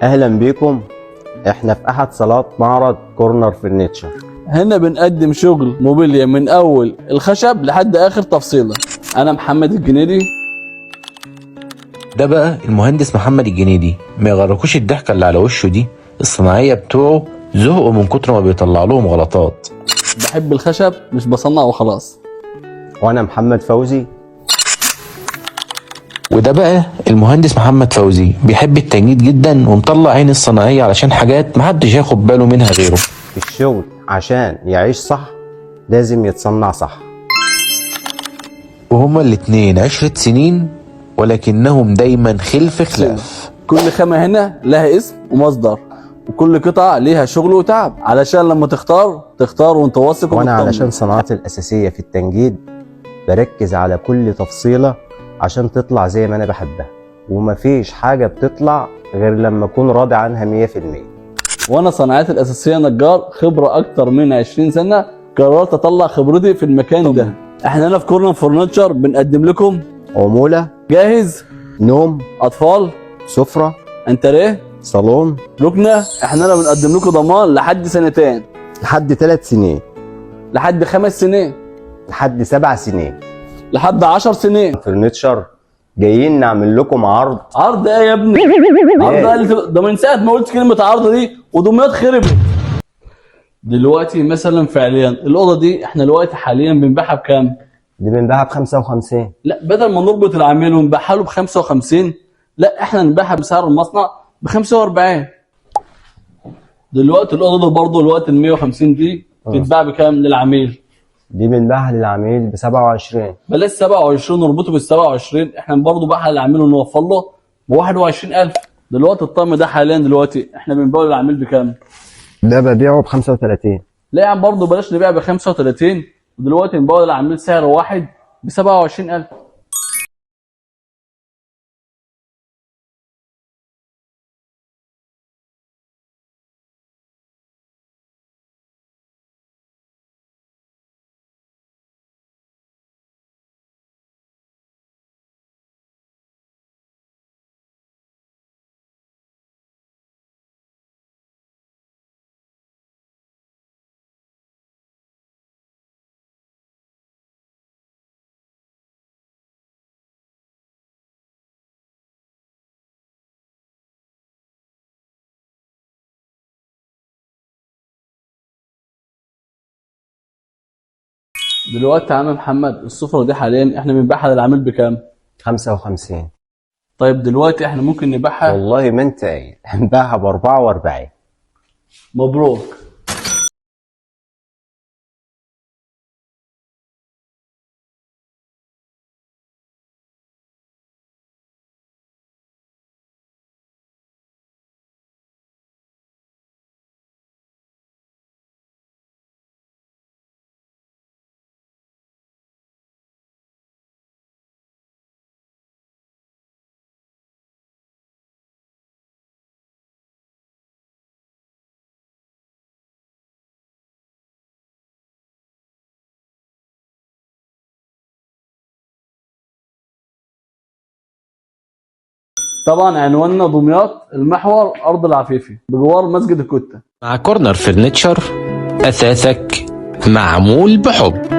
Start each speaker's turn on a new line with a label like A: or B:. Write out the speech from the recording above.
A: اهلا بيكم. احنا في احد صالات معرض كورنر فرنتشر.
B: هنا بنقدم شغل موبيليا من اول الخشب لحد اخر تفصيله. انا محمد الجنيدي.
C: ده بقى المهندس محمد الجنيدي، ما يغركوش الضحكة اللي على وشه دي. الصناعية بتوعه زهقوا من كتر ما بيطلع لهم غلطات.
B: بحب الخشب مش بصنع وخلاص.
A: وانا محمد فوزي.
C: وده بقى المهندس محمد فوزي، بيحب التجديد جدا ومطلع عين الصناعية علشان حاجات محدش ياخد باله منها غيره.
A: الشغل عشان يعيش صح لازم يتصنع صح.
C: وهما الاتنين 10 سنين ولكنهم دايما خلف خلاف.
B: كل خامة هنا لها اسم ومصدر، وكل قطعه ليها شغل وتعب، علشان لما تختار تختار وانت واثق
A: وانا
B: ومطمن.
A: علشان صناعتي الاساسية في التنجيد بركز على كل تفصيلة عشان تطلع زي ما انا بحبها، ومفيش حاجة بتطلع غير لما اكون راضي عنها 100%.
B: وانا صناعتي الاساسية نجار، خبره اكتر من 20 سنة. قررت اطلع خبرتي في المكان ده. احنا هنا في كورنر فرنتشر بنقدم لكم
A: عمولة،
B: جاهز،
A: نوم،
B: اطفال،
A: سفرة،
B: انتريه،
A: صالون،
B: ركنه. احنا هنا بنقدم لكم ضمان لحد سنتين،
A: لحد 3 سنين،
B: لحد 5 سنين،
A: لحد 7 سنين،
B: لحد 10 سنين.
A: فرنتشر جايين نعمل لكم عرض.
B: عرض ايه يا ابني؟ عرض ايه ده من ساعة ما قلت كلمة عرض دي ودمياط خربت. دلوقتي مثلا فعليا الاوضة دي احنا دلوقتي حاليا بنبيعها بكام؟
A: دي بنبيعها ب 55.
B: لا، بدل ما نربط العميل ونبيعها له ب 55، لا احنا نبيعها بسعر المصنع ب 45. دلوقتي الاوضة دي برضه الوقت ال 150 دي تتباع بكام للعميل؟
A: دي بنبيعها للعميل ب 27.
B: بلاش 27 نربطه بال 27، احنا برضه بقى للعميل ونوفر له ب 21000. دلوقتي الطقم ده حاليا دلوقتي احنا بنبيعه للعميل بكام؟
A: ده ببيعه ب 35.
B: لا يا عم برضه بلاش نبيع ب 35، ودلوقتي نبيعه للعميل سعر واحد ب 27000. دلوقتي يا عم محمد السفرة دي حاليا احنا بنبيعها للعميل بكام؟
A: 55.
B: طيب دلوقتي احنا ممكن نبيعها،
A: والله ما انت قايل، هنبيعها ب 44.
B: مبروك. طبعا عنواننا دمياط، المحور، ارض العفيفي، بجوار مسجد الكتة.
C: مع كورنر فرنتشر، أثاثك معمول بحب.